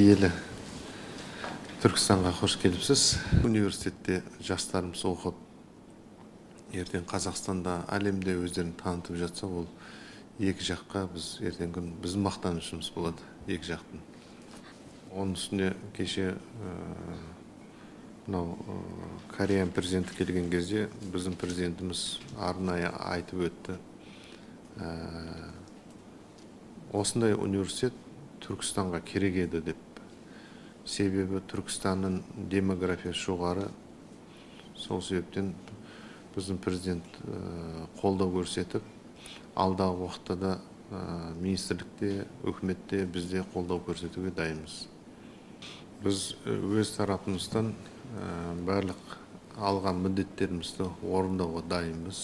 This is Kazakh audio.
Киелі Түркістанға қош келіпсіз. Университетте жастарымыз оқып, ертең Қазақстанда, әлемде өздерін танытып жатса, ол екі жаққа біз ертеңгі күн біздің мақтанышымыз болады екі жақтың. Оның үстіне кеше мынау Кореяның президенті келген кезде біздің президентіміз арнайы айтып өтті. Осындай университет Түркістанға керек еді деп. Себебі Түркістанның демографиясы жоғары. Сол себептен біздің президент қолдау көрсетіп, алдағы уақытта да министрлікте, үкіметте бізде қолдау көрсетуге дайынбыз. Біз өз тарапымыздан барлық алған міндеттерімізді орындауға дайынбыз.